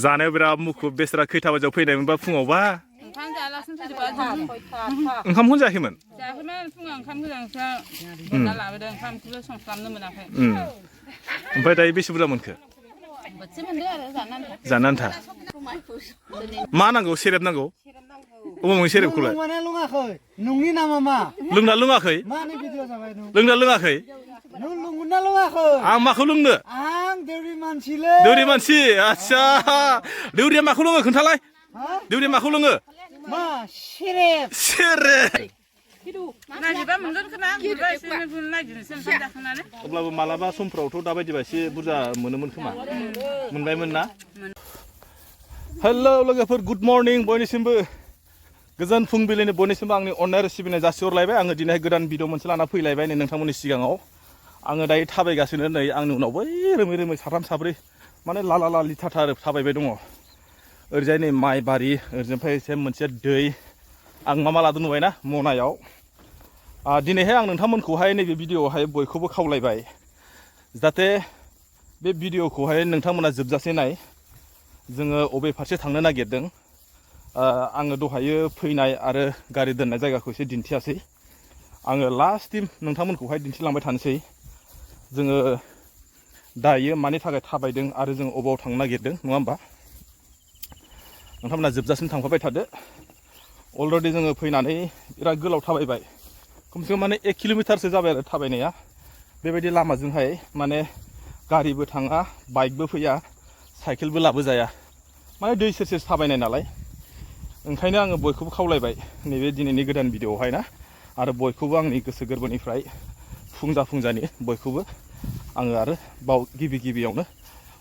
जानायाव बिराद मुखुब बेसरा खैथा बाजियाव फैनायमोनबा फुङावबा ओंखामखौनो जायाखैमोन फुङाव ओंखाम गोजांसो बोनना लाबोदों ओंखामखौबो संस्लाबनो मोनाखै ओमफ्राय दायो बेसे बुरजा मोनखो बोथिसे मोनदों आरो जानो आन्था मा नांगौ सेरेब नांगौ अबाव मोन सेरेबखौलाय नोंनि नामा मा लोंना लोङाखै मानि भिडिअ जाबाय नों लोंना लोङाखै नों लोंगोना लोङाखै आं माखौ लोंनो आं देउरि मानसिलै देउरि मानसि आच्छा देउरिया माखौ लोङो खोन्थालाय देउरिया माखौ लोङो मा सेरेब सेरेब नागिरबा मोनगोन खोना गुरबा एसे नागिरनोसै ओंखाम जाखांनानै अब्लाबो मालाबा समफ्रावथ' दाबायदिबा एसे बुरजा मोनोमोन खोमा मोनबायमोन ना हेलौ लोगोफोर गुड मर्निं बयनिसिमबो गोजोन फुंबिलिनि बयनिसिमबो आंनि अननाय सिबिनाय जासिहरलायबाय आङो दिनै गोदान भिडिअ मोनसे लाना फैलायबाय नै नोंथांमोननि सिगाङाव आङो दायो थाबायगासिनो नै आंनि उनाव बै रोमै रोमै साथाम साब्रै माने लाला लिथाथार थाबायबाय दङ ओरैजाय नै माइ बारि ओरैनिफ्राय एसे मोनसे दै आं मा लादों नुबायना मनायाव दिनैहाय आं नोंथांमोनखौहाय नैबे भिडिअआवहाय बयखौबो खावलायबाय जाहाथे बे भिडिअखौहाय नोंथांमोना जोबजासे नाय जोङो अबे फारसे थांनो नागिरदों आङो दहायो फैनाय आरो गारि दोननाय जायगाखौ एसे दिन्थियासै आङो लास्टसिम नोंथांमोनखौहाय दिन्थिलांबाय थानोसै जोङो दायो मानि थाखाय थाबायदों आरो जों अबाव थांनो नागिरदों नङा होमबा नोंथांमोना जोबजासिम थांफाबाय थादो अलरेडि जोङो फैनानै बिराद गोलाव थाबायबाय खमसे खम माने 1 किल'मिटारसो जाबाय आरो थाबायनाया बेबायदि लामाजोंहाय माने गारिबो थाङा बाइकबो फैया साइकेलबो लाबोजाया माने दै सेर सेर थाबायनाय नालाय ओंखायनो आङो बयखौबो खावलायबाय नैबे दिनैनि गोदान भिडिअआवहाय ना आरो बयखौबो आंनि गोसो गोरबोनिफ्राय फुंजानि बयखौबो आङो आरो बाव गिबियावनो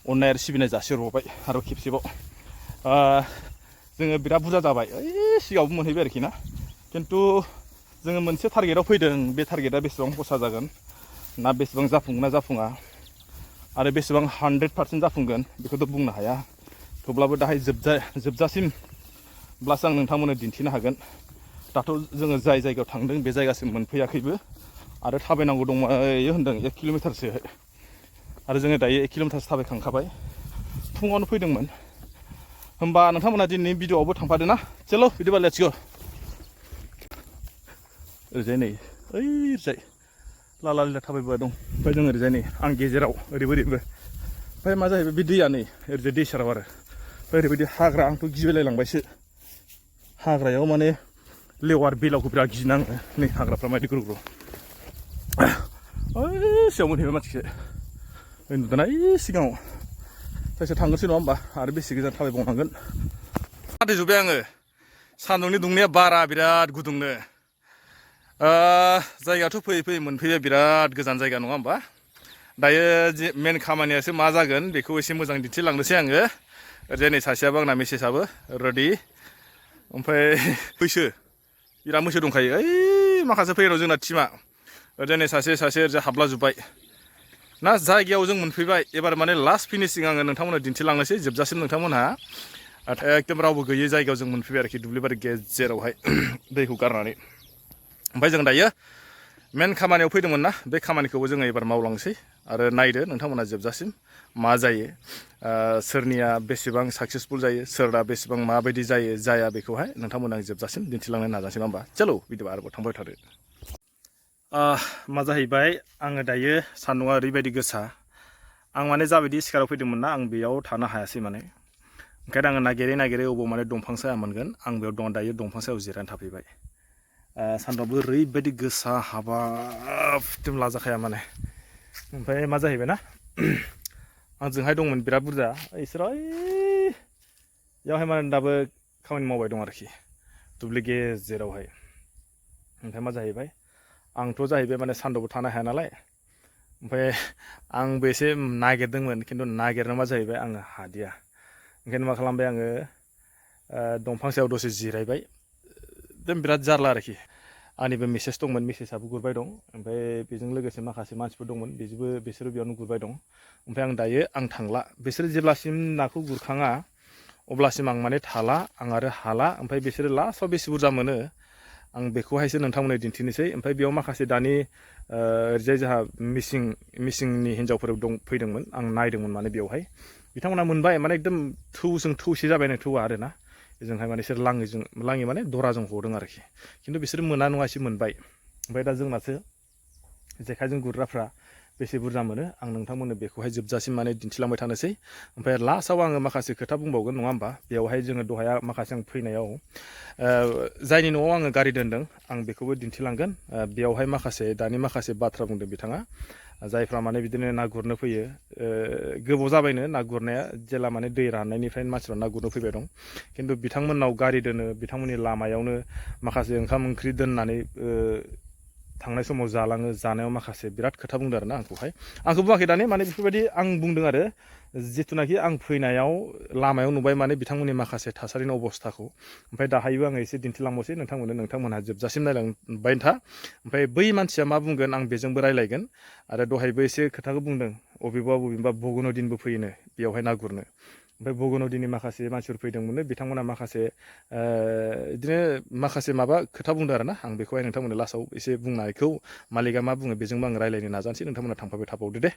अननाय आरो सिबिनाय जासिहरबाय आरो खेबसेबाव जोङो बिराद बुरजा जाबाय सिगाङावबो मोनहैबाय आरोखि ना खिन्थु जोङो मोनसे टारगेटआव फैदों बे टारगेटआ बेसेबां खसा जागोन ना बेसेबां जाफुंगोन ना जाफुङा आरो बेसेबां 100% जाफुंगोन बेखौथ' बुंनो हाया थेवब्लाबो दाहाय जोबजासिम ब्लासो आं नोंथांमोननो दिन्थिनो हागोन दाथ' जोङो जाय जायगायाव थांदों बे जायगासिम मोनफैयाखैबो आरो थाबायनांगौ दंमायो होनदों 1 किल'मिटारसो आरो जोङो दायो 1 किल'मिटारसो थाबायखांखाबाय फुङावनो फैदोंमोन होमबा नोंथांमोना दिनैनि भिडिअआवबो थांफादो ना चलो बिदिबा लेट्स गो ओरैजाय नै ओरैजाय लाला लिला थाबायबोबाय दं ओमफ्राय जों ओरैजाय नै आं गेजेराव ओरैबो ओमफ्राय मा जाहैबाय बे दैया नै ओरैजाय दै सेराव आरो ओमफ्राय ओरैबायदि हाग्रा आंथ' गिबायलायलांबायसो हाग्रायाव माने लेवार बेलावखौ बिराद गिनाङो नै हाग्राफ्रा मायदि ग्रौ सिगाङाव मोनहैबाय मानसिखौ नुदोंना सिगाङाव साइसे थांनोसै नङा होमबा आरो बेसे गोजान थाबायबावनांगोन फाथैजोब्बाय आङो सान्दुंनि दुंनाया बारा बिराद गुदुंनो जायगायाथ' फैयै मोनफैबाय बिराद गोजान जायगा नङा होमबा दायो मेन खामानियासो मा जागोन बेखौ एसे मोजां दिन्थिलांनोसै आङो ओरैजाय नै सासेयाबो आंना मेसेजआबो रेडि ओमफ्राय बैसो बिराद मैसो दंखायो ओइ माखासे फैयो जोंना टिमा ओरैजाय नै सासे ओरैजाय हाबलाजोब्बाय ना जायगायाव जों मोनफैबाय एबार माने लास्ट फिनिशिं आङो नोंथांमोननो दिन्थिलांनोसै जोबजासिम नोंथांमोनहा एकदम रावबो गैयै जायगायाव जों मोनफैबाय आरोखि दुब्लिबारि गेजेरावहाय दैखौ गारनानै ओमफ्राय जों दायो मेन खामानियाव फैदोंमोन ना बे खामानिखौबो जोङो एबार मावलांसै आरो नायदो नोंथांमोना जोबजासिम मा जायो सोरनिया बेसेबां साक्सेसफुल जायो सोरना बेसेबां माबायदि जायो जाया बेखौहाय नोंथांमोना दिन्थिलांनो नाजासै नङा होमबा चलो बिदिबा आरोबाव थांबाय थादो मा जाहैबाय आङो दायो सान्दुङा ओरैबायदि गोसा आं माने जाबायदि सिखाराव फैदोंमोन ना आं बेयाव थानो हायासै माने ओंखायनो आङो नागिरै अबाव माने दंफां साया मोनगोन आं बेयाव दायो दंफां सायाव जिरायनानै थाफैबाय सान्दुंआबो ओरैबायदि गोसा हाबाब लाजाखाया माने ओमफ्राय मा जाहैबाय ना आंजोंहाय दंमोन बिराद बुरजा इसोर बेयावहाय माने दाबो खामानि मावबाय दं आरोखि दुब्लि गेजेरावहाय ओमफ्राय मा जाहैबाय आंथ' जाहैबाय माने सान्दुंबो थानो हाया नालाय ओमफ्राय आंबो एसे नागिरदोंमोन खिन्थु नागिरनो मा जाहैबाय आङो हादिया ओंखायनो मा खालामबाय आङो दंफां सायाव दसे जिरायबाय एकदम बिराद जारला आरोखि आंनिबो मेसेज दंमोन मेसेजआबो गुरबाय दं ओमफ्राय बेजों लोगोसे माखासे मानसिफोर दंमोन बिसोरो बेयावनो गुरबाय दं ओमफ्राय आं थांला बिसोरो जेब्लासिम नाखौ गुरखाङा अब्लासिम आं माने थाला आं आरो हाला ओमफ्राय बिसोरो लास्टआव बेसे बुरजा मोनो आं बेखौहायसो नोंथांमोननो दिन्थिनोसै ओमफ्राय बेयाव माखासे दानि ओरैजाय जोंहा मिसिंनि हिन्जावफोर फैदोंमोन आं नायदोंमोन माने बेवहाय बिथांमोना मोनबाय माने एकदम थौजों थौसे जाबाय थौआ आरोना बेजोंहाय माने बिसोर लाङि माने दराजों हदों आरोखि खिन्थु बिसोर मोना नङा एसे मोनबाय ओमफ्राय दा जोंनासो जेखाइजों गुरग्राफ्रा बेसे बुरजा मोनो आं नोंथांमोननो बेखौहाय जोबजासिम माने दिन्थिलांबाय थानोसै ओमफ्राय लास्टआव आङो माखासे खोथा बुंबावगोन नङा होमबा बेयावहाय जोङो दहाया माखासे आं फैनायाव जायनि न'आव आङो गारि दोनदों आं बेखौबो दिन्थिलांगोन बेयावहाय माखासे दानि माखासे बाथ्रा बुंदों बिथाङा जायफ्रा माने बिदिनो ना गुरनो फैयो गोबाव जाबायनो ना गुरनाया जेला माने दै राननायनिफ्रायनो मानसिफ्रा ना गुरनो फैबाय दं खिन्थु बिथांमोननाव गारि दोनो बिथांमोननि लामायावनो माखासे ओंखाम ओंख्रि दोननानै थांनाय समाव जालाङो जानायाव माखासे बिराद खोथा बुंदों आरोना आंखौ बुङाखै दानि माने बेफोरबायदि आं बुंदों आरो जिथुनाखि आं फैनायाव लामायाव नुबाय माने बिथांमोननि माखासे थासारिनि अबस्थाखौ ओमफ्राय दाहायबो आङो एसे दिन्थिलांबावसै नोंथांमोनहा जोबजासिम नायलांबाय था ओमफ्राय बै मानसिया मा बुंगोन आं बेजोंबो रायलायगोन आरो दहायबो एसे खोथाखौ बुंदों बबेबा भगनदिनबो फैयोनो बेयावहाय ना गुरनो ओमफ्राय भगनदिननि माखासे मानसिफोर फैदोंमोननो बिथांमोना माखासे बिदिनो माखासे माबा खोथा बुंदों आरोना आं बेखौहाय नोंथांमोननो लास्टआव एसे बुंनायखौ मालिकआ मा बुङो बेजोंबो आं रायलायनो नाजानोसै नोंथांमोना थांफाबाय थाबावदो दे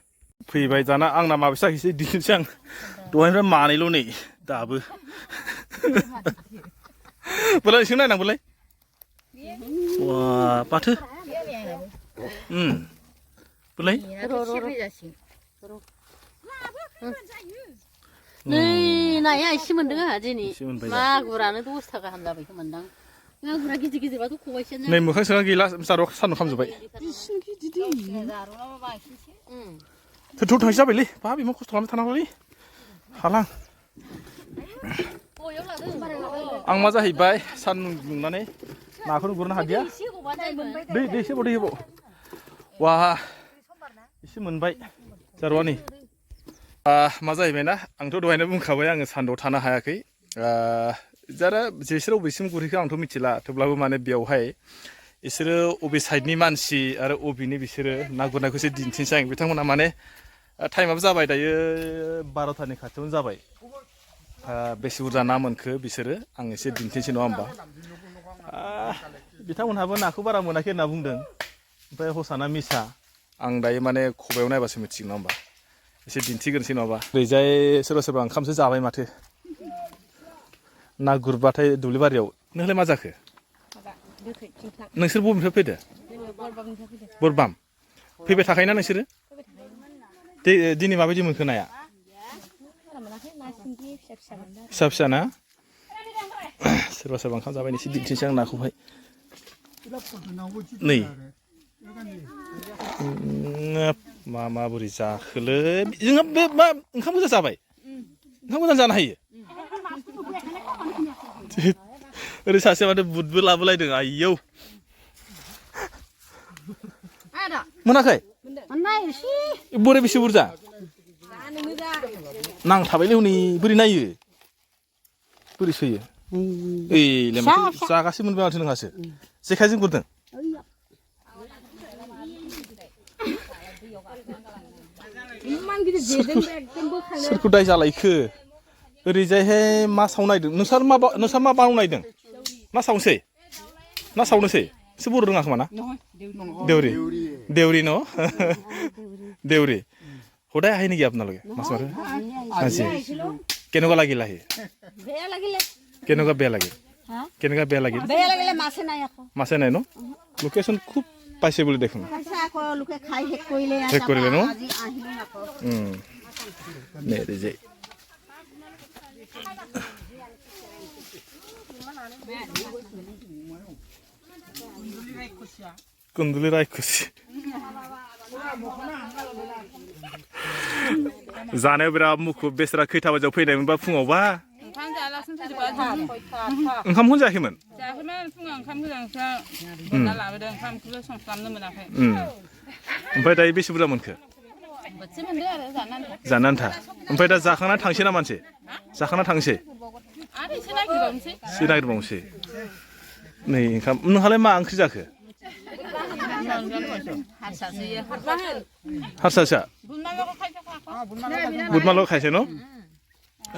फैबाय दाना आंना माबेसे जाहैसै दिनोसै आं दहायनिफ्राय मानैल' नै दाबो बोलाय नोंसोर नायनांगौलाय वा माथो बोलाय नै नाया एसे मोनदों आंहा दिनै मागुरानो 10 थाखा गाहाम जाबाय खोमादां मागुरा गिदिर गिदिरबाथ' खबाइसेयानो नै मोखां सोखां गैला जारौ सान्दुं खामजोब्बाय थौ थांसै जाबायलै बाब इमान खस्थ' खालामबाय थानांगौलै हालां आं मा जाहैबाय सान्दुं दुंनानै नाखौनो गुरनो हादिया दै एसे होबाव वा एसे मोनबाय जारौआ नै मा जाहैबाय ना आंथ' दहायनो बुंखाबाय आङो सान्दुआव थानो हायाखै जारा बिसोर बबेसिम गुरहैखो आंथ' मिथिला थेवब्लाबो माने बेयावहाय बिसोरो अबे साइडनि मानसि आरो अबेनि बिसोरो ना गुरनायखौसो दिन्थिनोसै आं बिथांमोना माने टाइमाबो जाबाय दायो 12थानि खाथियावनो जाबाय बेसे बुरजा ना मोनखो बिसोरो आं एसे दिन्थिनोसै नङा होमबा बिथांमोनहाबो नाखौ बारा मोनाखै होनना बुंदों ओमफ्राय हसाना मिसा आं दायो माने खबायाव नायबासो मिथिगोन नङा होमबा एसे दिन्थिग्रोनोसै नङाबा ओरैजाय सोरबा ओंखामसो जाबाय माथो ना गुरबाथाय दुब्लि बारियाव नोंलाय मा जाखो नोंसोर बबेनिफ्राय फैदो बरबाम फैबाय थाखायोना नोंसोरो दिनै माबायदि मोनखो नाया फिसा फिसा ना सोरबा ओंखाम जाबाय एसे दिन्थिनोसै आं नाखौहाय नै माबोरै जाखोलै जोंहा बे मा ओंखाम गोजा जाबाय ओंखाम गोजा जानो हायो ओरै सासे माथो बुटबो लाबोलायदों आयौ मोनाखै बोरै बेसे बुरजा नांथाबायलै हनै बोरै नायो बोरै सोयो ओइलाय माथो जागासे मोनबाय माथो नोंहासो जेखाइजों गुरदों सोरखौ दाय जालायखो ओरैजायहाय मा सावनो नागिरदों नोंसोर मा बानायनो नागिरदों ना सावनोसै एसे बर' रोङा खोमा ना देउरि न देउरि সদায় আহে নেকি আপোনালোকে মাছ মাৰে আজি কেনেকুৱা লাগিল আহি কেনেকুৱা বেয়া লাগিল মাছে নাই ন লোকেশ্যন খুব পাইছে বুলি দেখোন শেষ কৰিলে ন যে কুন্দুলি রাক্ষসী जानायाव बिराद मुखुब बेसरा खैथा बाजियाव फैनायमोनबा फुङावबा ओंखामखौनो जायाखैमोन फुङाव ओंखाम गोजांसो गुरना लाबोदों ओंखामखौबो संस्लाबनो मोनाखै ओमफ्राय दायो बेसे बुरजा मोनखो बोथिसे मोनदों आरो जानो आन्था ओमफ्राय दा जाखांना थांसै ना मानसि जाखांना थांसै आरो एसे नागिरबावनोसै नै ओंखाम नोंहालाय मा ओंख्रि जाखो हारसासो बुदमाल' खायसे न'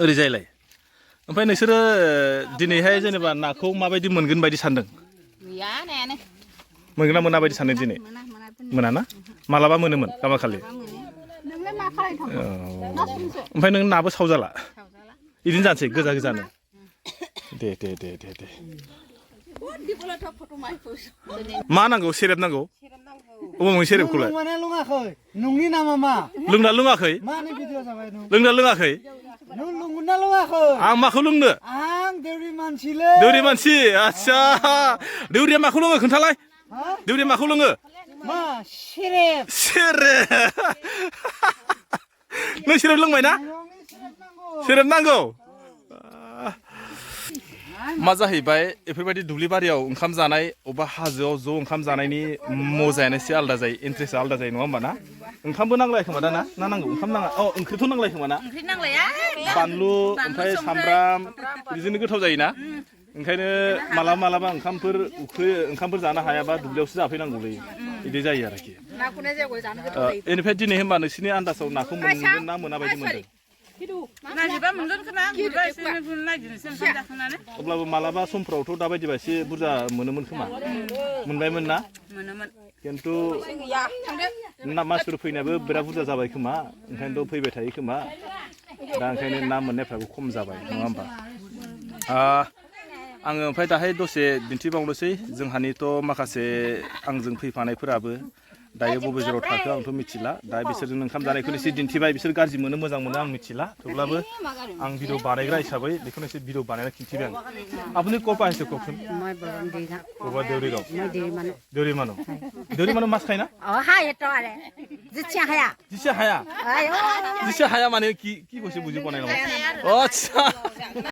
ओरैजायलाय ओमफ्राय नोंसोरो दिनैहाय जेनेबा नाखौ माबायदि मोनगोन बायदि सानदों मोनगोन ना मोना बायदि सानदों दिनै मोना ना मालाबा मोनोमोन गामाखालि ओमफ्राय नों नाबो सावजाला इदिनो जानोसै गोजा गोजानो दे दे दे दे दे मा नांगौ सेरेब नांगौ अबाव मोन सेरेबखौलाय लोंमाने लोङाखै नोंनि नामा मा लोंना लोङाखै मानि भिडिअ जाबाय नों लोंना लोङाखै नों लोंगोना लोङाखै आं माखौ लोंनो आं देउरि मानसिलै देउरि मानसि आच्छा देउरिया माखौ लोङो खोन्थालाय हा देउरिया माखौ लोङो मा सेरेब सेरेब नों सेरेब लोंबाय ना नोंनि सेरेब नांगौ सेरेब नांगौ मा जाहैबाय बेफोरबायदि दुब्लि बारियाव ओंखाम जानाय अबा हाजोआव ज' ओंखाम जानायनि मजायानो एसे आलादा जायो इन्ट्रेस्टआ आलादा जायो नङा होमबा ना ओंखामबो नांलाय खोमा दा ना नांगौ ओंखाम नाङा अ ओंख्रिथ' नांलाय खोमा ना ओंख्रि नांलाया बानलु ओमफ्राय सामब्राम बिदिनो गोथाव जायोना ओंखायनो मालाबा मालाबा ओंखामफोर जानो हायाबा दुब्लियावसो जाफैनांगौलै बिदि जायो आरोखि बेनिफ्राय दिनै होनबा नोंसिनि आन्दाजाव नाखौ मोनगोन ना मोना बायदि मोनदों नागिरबा मोनगोन खोमा गुरबा एसे नागिरनोसै ओंखाम जाखांनानै अब्लाबो मालाबा समफ्रावथ' दाबायदिबा एसे बुरजा मोनोमोन खोमा मोनबायमोन ना मोनोमोन खिन्थु ना मानसिफोर फैनायाबो बिराद बुरजा जाबाय खोमा ओंखायनोथ' फैबाय थायो खोमा दा ओंखायनो ना मोननायफ्राबो खम जाबाय नङा होमबा आङो ओमफ्राय दाहाय दसे दिन्थिबावनोसै जोंहानिथ' माखासे आंजों फैफानायफोराबो दायो बबे जेराव थाखो आंथ' मिथिला दा बिसोरजों ओंखाम जानायखौनो एसे दिन्थिबाय बिसोर गाज्रि मोनो मोजां मोनो आं मिथिला थेवब्लाबो आं भिडिअ बानायग्रा हिसाबै बेखौनो एसे भिडिअ बानायना खिन्थिबाय आं আপুনি ক'ৰ পৰা আহিছে কওকচোন ক'ৰবাত দেউৰিগাঁও দেউৰিমানো মাছ খায় না জিছে হায়া মানে কি কৈছে বুজি পোৱা নাই নহয় আচ্ছা